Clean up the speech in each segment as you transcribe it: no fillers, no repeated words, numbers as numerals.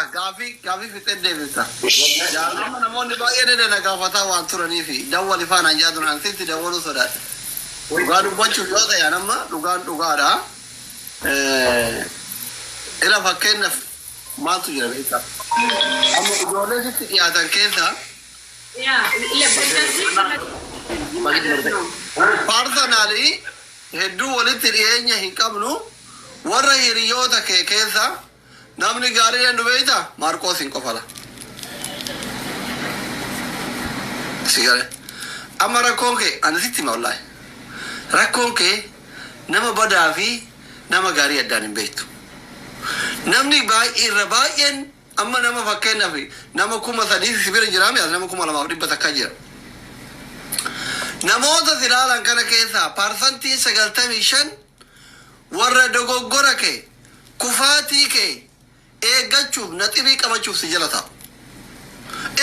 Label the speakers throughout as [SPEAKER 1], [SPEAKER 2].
[SPEAKER 1] Gaafii fixee deebisa. Amma namoonni baay'een edda na gaafataa waan turaniifi dawwali faana hin jaadun an sitti dawwaluu sodaadhe. Dhugaa dubbachuuf yoo ta'e amma dhugaan dhugaadha. Ila fakkeenyaaf maaltu jira beektaa? Amma ijoollee sitti dhiyaatan keessa personally hedduu walitti dhiyeenya hin qabnu. Warra hiriyoota kee keessa namni gaarii dandu beektaa? Maarqoos hin qofala. Si galee. Amma rakkoon kee ani sitti hima, wallaahi. Rakkoon kee nama badaa fi nama gaarii addaan hin beektu. Namni baay'ee irra baay'een amma nama fakkeenyaaf nama 3000 si bira jira mi, as nama 2100 jira. Namoota si ilaalan kana keessaa 95% warra dogoggora kee, kufaatii kee eeggachuuf, naxibii qabachuuf si jala taa'u.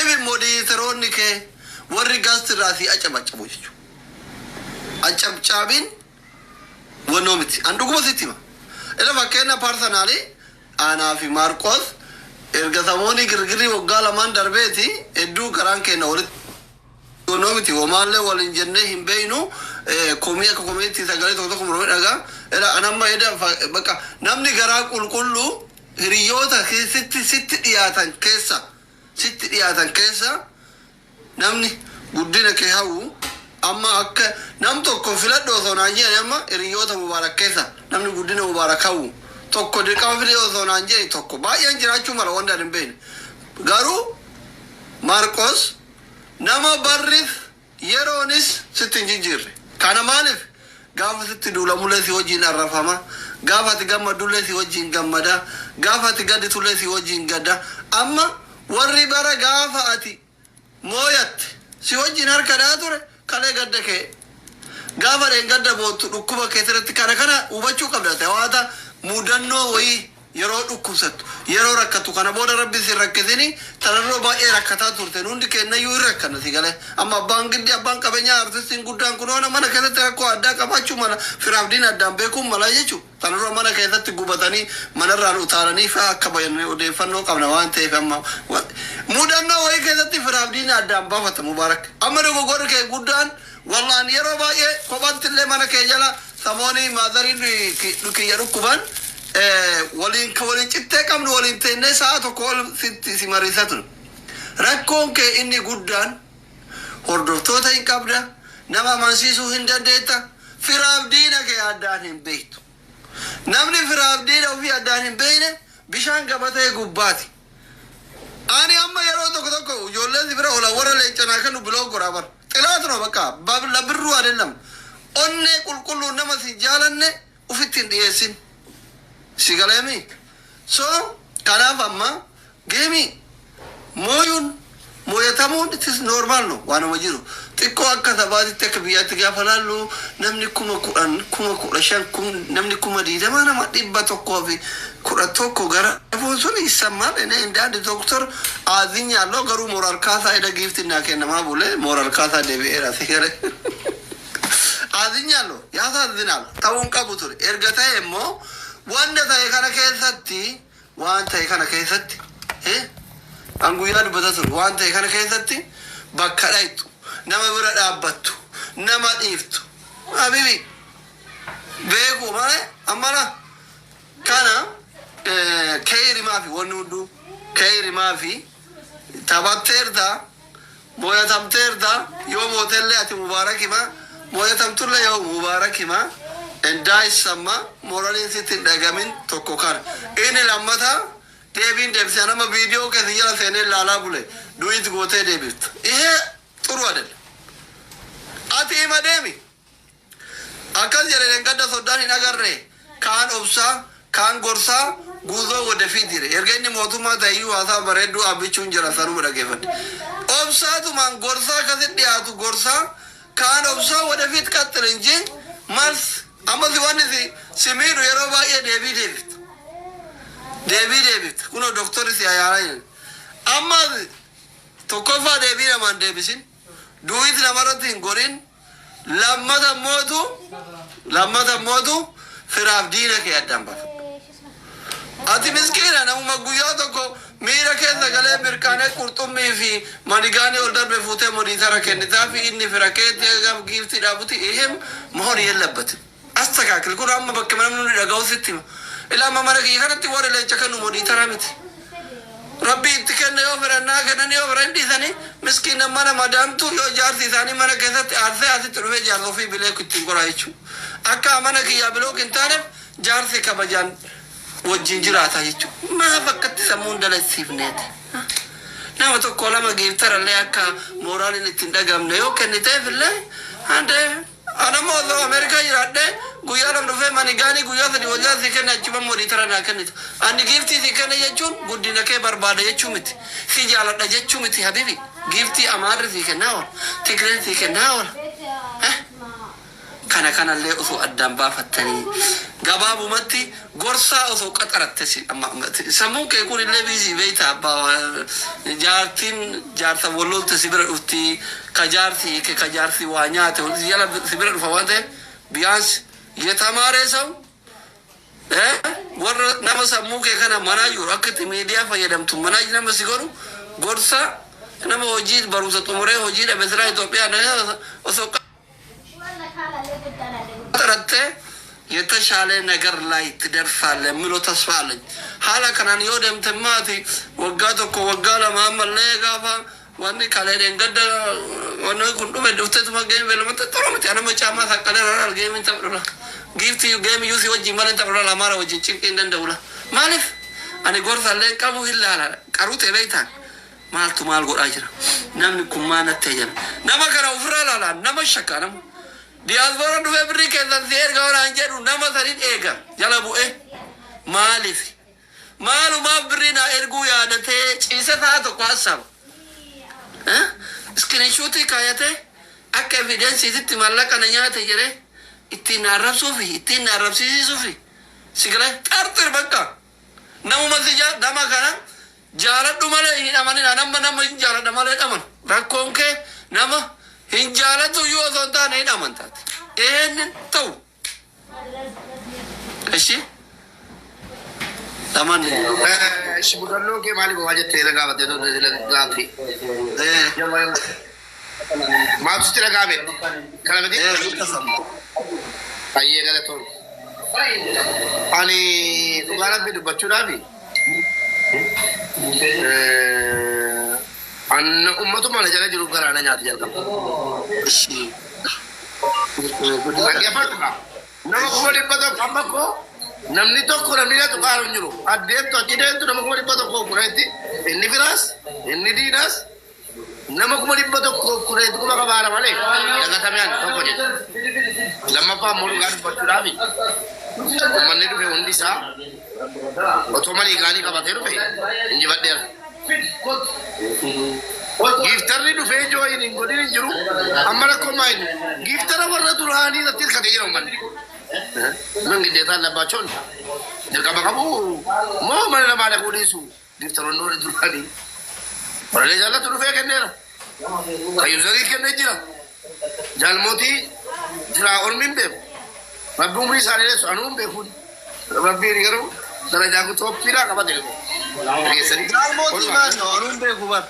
[SPEAKER 1] Ibi moderator-oonni kee warri gaastirraa si acabacabu jechuudha. Acabcaabiin wannoo miti. An dhuguma sitti hima. Ila fakkeenya personally aanaa fi Maarqoos erga samoonii girgirrii waggaa 2n darbeeti hedduu garaan keenya walitti wannoo miti. Homaallee waliin jennee hin beeynu, komii akka komiitti sagalee tokko tokko murame dhagaa. Ila an amma eda bakka namni garaa qulqulluu hiriyoota sitti dhiyaatan keessa namni guddina kee hawwu amma akka nam tokko filadhu osoo naan jedhani, amma hiriyoota Mubaarak keessa namni guddina Mubaarak hawwu tokko dirqama filee osoo naan jedhani, tokko baay'een jiraachuu mala, wanta ani hin beekne. Garuu Maarqos nama barris yeroonis sitti hin jijjiirre. Kana maaliif? Gaafa sitti duulamullee si wajjin arrafama, gaafa ati gammadullee si wajjin gammada, gaafa ati gadditullee si wajjin gadda. Amma warri bara gaafa ati mooyatte si wajjin harka dhaa ture kalee gadda kee gaafa dheengadda boottu dhukkuba keessatti kana kana hubachuu qabda. Tawaata mudannoo wayii yeroo dhukkubsattu, yeroo rakkattu, kana booda Rabbi si rakkisini, tanarroo baay'ee rakkataa turte. Hundi kennayyuu hin rakkanna si galee. Amma abbaan giddi, abbaan qabeenyaa, artistiin guddaan kun oona mana keessatti rakkoo addaa qabaachuu mala, firaaf diina addaan beekuun mala jechuudha. Tanarra mana keessatti gubatanii manarraan utaalanii fa'aa akka bayan odeeffannoo qabna waan ta'eef, amma mudannoo wayii keessatti firaaf diina addaan baafata Mubaarak. Amma dogoggorri kee guddaan, wallaan, yeroo baay'ee kophatti illee mana kee jala samoonii maazariin kiyya dhukkuban waliin waliin cittee qabnu waliin teennee sa'a tokko ol sitti si mariisa ture. Rakkoon kee inni guddaan hordoftoota hin qabda, nama amansiisuu hin dandeetta, firaaf diina kee addaan hin beektu. Namni firaaf diina ofii addaan hin beekne bishaan gabatee gubbaati. Ani amma yeroo tokko tokko ijoolleen si bira oolan warra leencanaa kennu block godhaa bara. Xilaatu no bakka labirruu adeelam. Onnee qulqulluu nama si jaalanne ufitti hin dhiyeessin. Si galeemi? So kanaaf amma game mooyuun mooyatamuun it is normal, no waanuma jiru. Xiqqoo akka sabaatitti, akka biyyaatti gaafa laallu namni 10,000, 15,000, namni 20,000, nama 111 gara sun ይሰማል። እኔ እንደ አንድ ዶክተር አዝኛለሁ። garuu ሞራል kaasaa eda giifti naa kennamaa bule ሞራል kaasaa deebi'eera si gale. አዝኛለሁ። ያሳዝናል። Ta'uun qabu ture. Erga ta'e immoo wanta ta'e kana keessatti, waan ta'e kana keessatti, an guyyaa dubbata ture, waan ta'e kana keessatti bakka dhayxu, nama bira dhaabbattu, nama dhiiftu habibi beeku malee. Ammana kana keeyrimaa fi wanni hunduu keeyrimaa fi taphatteerta, mooyatamteerta. Yoo mootellee ati Mubaarak hima, mooyatamtullee yoo Mubaarak hima indaayissamma moraliin sitti hin dhagamin. Tokko kana. Inni lammata deebiin deebisee nama viidiyoo keessa jala seenee ilaalaa bule du'it gootee deebifta. ይሄ ጥሩ አይደለም። Ati hima deemi akkas jedhe gadda soddaan hin agarre, kaan obsaa kaan gorsaa guuzoo ወደፊት jedhe. Erga inni mootummaa ta'eyyuu haasaa bareedduu abbichuun jira, sanuma dhageeffadhe. Obsaatumaan gorsaa akkasit dhiyaatu, gorsaa kaan obsaa ወደፊት ቀጥል እንጂ መልስ amma si wanni si miidhu yeroo baay'ee deebii deebifta, deebii deebifta. Kunoo doktorri si ayaaraa jiran. Amma tokkoffaa deebii namaan deebisin, du'it namarratti hin godhin. Lammata mootu firaaf diina kee addaan baafadhu. Ati miskiina, namuma guyyaa tokko miidiyaa. Sagalee mirkaanee qurxummii fi manigaanii ol darbe fuutee moniitara kennitaa fi inni fira keetti gaaf giiftii dhaabuti ይሄም መሆን የለበትም። አስተካክል። Kun amma bakka namni nu dhaga'u sitti hima. Ilaa amma mana kiyya kanatti warri leenca kennu moniitara miti. Rabbi itti kenna yoo fedhannaa kennan, yoo fedhan dhiisanii. Miskiina mana madaamtu yoo jaarsi isaanii mana keessatti aarsee asitti dhufee jaarsa ofii bilee ittiin godha jechuudha. Akka mana kiyyaa biloo hin taaneef jaarsi kabajaan wajjin jiraata jechuudha. Maaf akkatti sammuun dalasiifneeti? Nama tokko lama giiftarallee akka mooraaliin ittiin dhagamne yoo kenniteef illee hande. Anammoo osoo Ameerikaa jiraadhee guyyaa 2 dhufee manigaanii guyyaa 3 wajjin si kenne, achuma moniitara naa kennitu. Ani giiftii si kenne jechuun guddina kee barbaada jechuu miti. Si jaaladha jechuu miti, habibi. Giiftii Amaarri si kennaa oola. Tigreen si kennaa oola. Kana kanallee osoo addaan baafattanii, gabaabumatti gorsaa osoo qaxaratte si amma sammuun kee kun illee busy beeyta. Abbaa jaartiin jaarsa walloolte si bira dhufti, ka jaarsi hiike, ka jaarsi waa nyaate jala si bira dhufa waan ta'eef, ቢያንስ የተማረ ሰው warra nama sammuu kee kana manaa jiru, akka itti miidiyaa fayyadamtu manaa nama si godhu, gorsa nama hojii barumsa xumuree hojii dhabe silaa Itoophiyaa osoo qaxaratte የተሻለ ነገር ላይ ትደርሳለህ የሚለው ተስፋ አለኝ። Haala kanaan yoo deemte maati waggaa 1, waggaa 2 ammallee gaafa wanni kaleen gadda wanni kun dhume dhufteetuma geemi beelamatti xuru miti. Anama caamaa saqqalee rara geemiin taphadhula. Giiftii geemi yuusii wajjin malee taphadhula. Amaara wajjin cinqii hin danda'ula. Maaliif ani gorsallee qabu hin laala qaruu ta'e beektaan maaltu maal godhaa jira, namni kun maal natti jira, nama kana ofirraa laala, nama shakka, nama diyaaspoora dhufee birrii keessan si erga waraan jedhu nama sanin eega jala bu'e. Maaliif maalumaaf birrii naa erguu yaadatee ciise ta'a tokko hassaba screenshotii kaayatee akka evidenceiitti maallaqa na nyaate jedhee ittiin na arrabsuufi ittiin na arrabsiisuufi sigalee xarxir bakka namuma si nama kana jaaladhu malee hin amanin. Nama nama hin jaaladha malee hin amanu. Rakkoon kee nama hin jaalatu iyyuu osoo hin taane hin amantaati. ይሄንን ተው እሺ። ለማንኛውም
[SPEAKER 2] Ishi mudannoon kee maaliif homaa jettee na gaafatte gaaffii? Maaltu sitti dhaga'ame? Kana miti? Baay'ee galatoon. Ani dhugaa Rabbi dubbachuudhaafi an ummatuma na jala jiru garaa na nyaata jalqaba.
[SPEAKER 1] እሺ
[SPEAKER 2] Dhaggeeffadhu. Nama 100,000 amma koo namni tokko namni na tuqaa hin jiru. Adeemtu achi deemtu nama 110,000tti inni firaas inni diinaas nama 110,010tti kuma qabaara malee dagatamee ani tokko jedhe. Lammaffaa immoo dhugaa dubbachuudhaafi uummanni dhufe hundi isaa otoo malii gaanii qabatee dhufe injifadheera. Giiftarri dhufee join hin godhin hin jiru. Amma rakkoo maayini? Giiftara warra duraanii irratti hirkatee jira uummanni. ምን ግዴታ አለባቸው? Dirqama qabu moo mana namaa dhaquu dhiisu giiftaroonni warri duraanii. Warra jaallatu dhufee kenneera. Kayyuzarii kennee jira. Jaalmootii jira, ormi hin beeku. Rabbi umrii isaanii dheessu, anuu hin beeku. Rabbiin garuu darajaa Itoophiyaa qabate. Dhageessanii.
[SPEAKER 1] Jaalmootii maal ነው? Anuun beeku bar.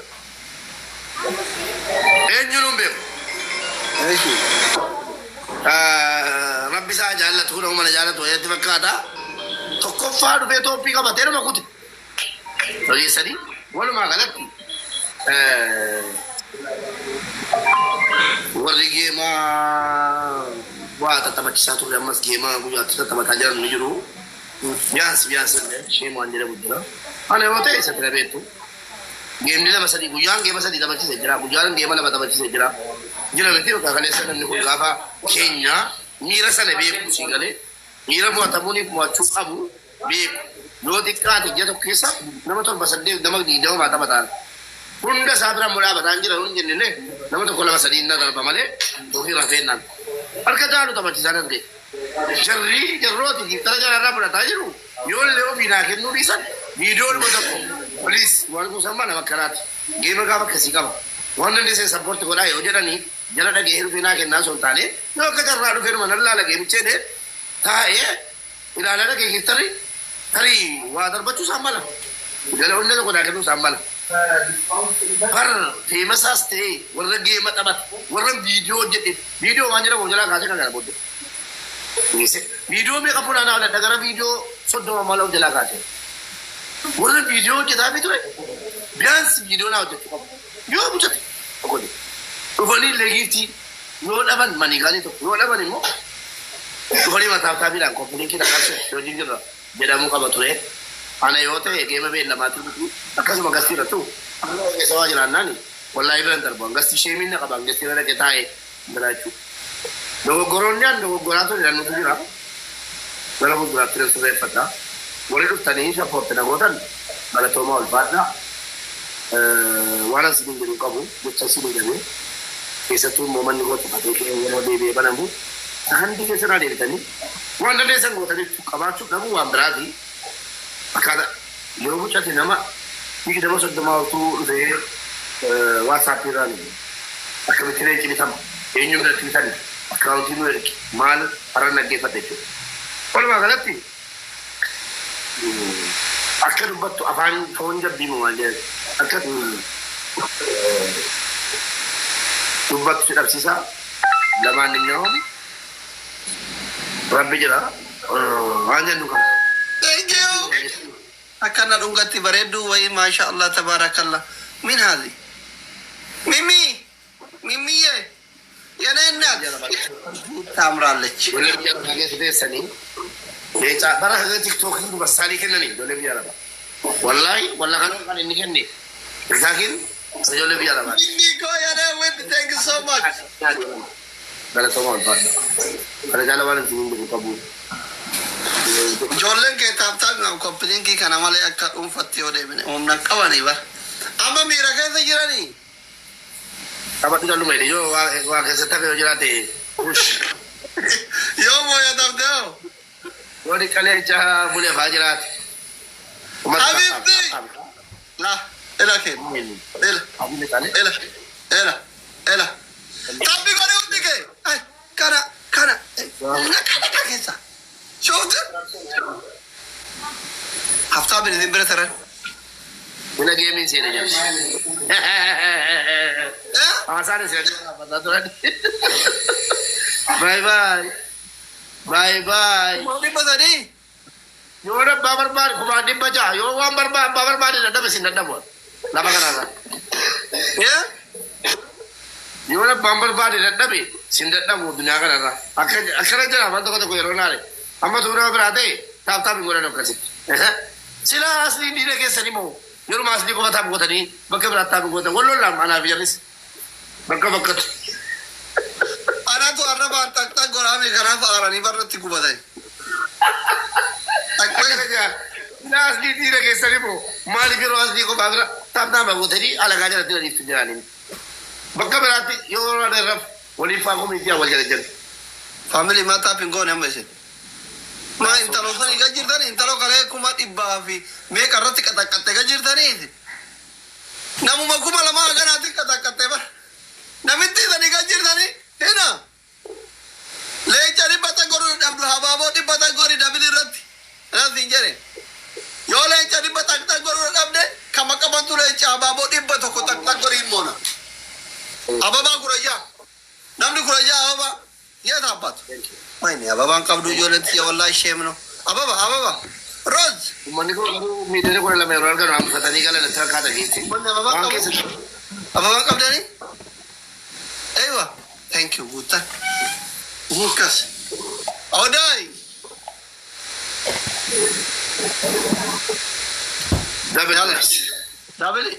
[SPEAKER 2] Eenyuun hin beeku.
[SPEAKER 1] እሺ
[SPEAKER 2] Rabbi isaa jaallatu, nama mana jaallatu wayyatti fakkaata. Tokkoffaa dhufee toophii qabatee nama kute. Dhageessanii walumaa galatti warri geemaa waa tattaphachiisaa turre ammas geemaa guyyaatti tattaphataa jiran ni jiru. Biyaansi biyaansi illee ishee waan jedhamu jira. Ana yoo ta'e isa bira beektu. Geemni lama sadii guyyaan geema sadii taphachiisee jira. Guyyaan geema lama taphachiisee jira. Jira miti yookaan kaleessa namni kun gaafa keenya miira sana beeku si galee miira mo'atamuuniif mo'achuu qabu beeku. Yoo xiqqaate ji'a tokko keessa nama torba, saddeet, nama 20 maa taphataan. Hunda isaa bira immoo dhaabataan jira hin jennee nama tokko, lama, sadii na darba malee yookiin rafeennaan. Harka caalu taphachiisaan arge. Jarri jarrooti giiftara jalarraa fudhataa jiru. Yoo illee ofii naa kennuu dhiisan viidiyoo dhuma tokko. Please, waan kuusan nama akkanaati. Geema gaafa akkasii qaba. Waan dandeessee support godhaa yoo jedhanii jala dhagee dhufee naa kennaa osoo hin taane, yoo akka carraa dhufee dhuma nan laala geemichee dee taa'ee ilaalaa dhagee giiftarri tarii waa darbachuu isaan mala. Jala onnee tokko naa kennuu isaan mala. Bar famousaas ta'e, warra game taphate, warra viidiyoo hojjete, viidiyoo waan jedhamu jalaa kaasee kan kana booddee. Viidiyoo meeqa funaanaa ola gara viidiyoo 30 maal of jalaa kaasee. Warra viidiyoo hojjetaa fi ture biyaansi viidiyoo naa hojjechuu qabu. Yoo hojjete tokko dhufanii illee giiftii yoo dhaban maniigaalii tokko yoo dhaban immoo dhufanii mataa taabiidhaan company kee dhaqaabsa hojii jirra jedhamuu qaba ture. Ana yoo ta'e game beellamaatiin miti, akkasuma gastii irrattu akkasuma keessa waa jiraannaan wallaahi biran darbu, gastii sheemiin na qaba, gastii irra dhaqee taa'ee jira jechuudha. Dogoggoroonni an dogoggoraa ture nutu jira. Gara fuulduraatti nan sirreeffadha. Warri dhuftanii support na gootan galatoomaa, ulfaadha. Waan asii jedhu qabu jecha asii jedhame, keessattuu immoo manni koo cufatee kee yeroo deebi'ee banamu handi keessa irraa deebitanii waan dandeessan gootanii qabaachuu dhabu waan biraati. Akkaataa yoo mucate nama 20 30 oltuu dhufee WhatsAppii irraan akkamitti leenci bitama, eenyu biratti bitani, akkaawuntii nu ergi, maal har'a naggeeffadha jechuudha. Walumaa galatti akka dubbattu afaan foon jabbiimu maal jedhan, akka dubbattu si dhabsiisa. Lamaanኛውም rabbi jira waan jennu qaba.
[SPEAKER 1] Thank you. Akkana dhungatti bareedduu wayii, maasha Allah, tabaarakallah. Min haadhi? Mimi, ሚሚዬ የኔ እናት ታምራለች።
[SPEAKER 2] Ijoollee biyya lafaa keessa teessanii leencaa bara kana TikTokii dubarsaalii kennanii ijoollee biyya lafaa. Wallaahi walla kana kan inni kenne TikTokiin ijoollee biyya lafaa.
[SPEAKER 1] Mimi koo የኔ ውድ, thank you so much.
[SPEAKER 2] Galatoomaa, ulfaadha. Kana jaala waan isin jedhu qabu.
[SPEAKER 1] Ijoolleen kee tap tap naaf copy linkii kana malee akka dhuunfatti yoo deemine humna qabanii bara. Amma miira keessa jiranii.
[SPEAKER 2] Taphatu calluma jedhe, yoo waa keessatti hafe yoo jiraate ush.
[SPEAKER 1] Yoo mooyatamte hoo.
[SPEAKER 2] Yoo dhiqalee jaa bulee faa jiraate.
[SPEAKER 1] Habibti! La, ela kee. Ela. Ela. Ela. Ela. Tabbi godhe hundi kee. Ay, kana, kana. Naqa naqa keessa. Shufti? Haftaa bin isin bira taran.
[SPEAKER 2] Mina gameiin seena jedhu.
[SPEAKER 1] Eh?
[SPEAKER 2] Haasaan isin dhaabbataa turan. Bye bye. Bye bye.
[SPEAKER 1] 300,000.
[SPEAKER 2] Yoo abbaa barbaade 600,000, yoo waan barbaade abbaa barbaade dadhabe sin dadhabu. Lafa kanarra.
[SPEAKER 1] Eh?
[SPEAKER 2] Yoo abbaan barbaade dadhabe sin dadhabu duniyaa kanarra. Akka akkana jira afaan tokko tokko yeroo naale. Amma tuura biraa ta'e tap tap hin godhan akkasitti. Silaa aslii dhiira keessanii moo yeruma aslii qofa tap gootanii bakka biraatti tap gootan wal lollaan anaaf jarris bakka bakkatu.
[SPEAKER 1] Anatu arrabaan xaqxaq goraame, kanaaf aaranii barratti gubatan.
[SPEAKER 2] Akkana
[SPEAKER 1] Xaqxaq.
[SPEAKER 2] Jira. Silaa aslii dhiira keessanii moo maaliif yeroo aslii qofaa bira tap tap gootanii alagaa jalatti waliif jiraniin. Bakka biraatti yoo irra waliif faa komiitii wal jala jiru.
[SPEAKER 1] Family, maa tap hin goone amma isin? Maa intaloo sanii gad jirtanii, intaloo kalee 100,000 fi meeqa irratti qaxaqqatte gad jirtanii? Namuma 2000 haganaatti qaxaqqatte bara. Namitti sanii gad jirtanii hina. Leenca dhibba tokko dhabdu, habaaboo dhibba tokko double irratti. Kanas hin jedhe. Yoo leenca dhibba takka godhuu dhabde, kama qabantu leenca habaaboo 100 takka godhi hin moona. Ababaa 16. Namni 16 ababaa. Yeet abbatu? Wayne ababaan qabdu ijoolleen tiyya, wallaahi shame ነው. Ababa, ababa. Rose.
[SPEAKER 2] Uummanni kun garuu 12 miiliyoona yeroo arganu hambifatanii galan itti fakkaata geessi.
[SPEAKER 1] Uummanni ababaa
[SPEAKER 2] Waan
[SPEAKER 1] qabu.
[SPEAKER 2] keessa
[SPEAKER 1] Ababaan qabdanii? Eywa. Thank you guutan. Akkas. Odaay.
[SPEAKER 2] Double.
[SPEAKER 1] Double.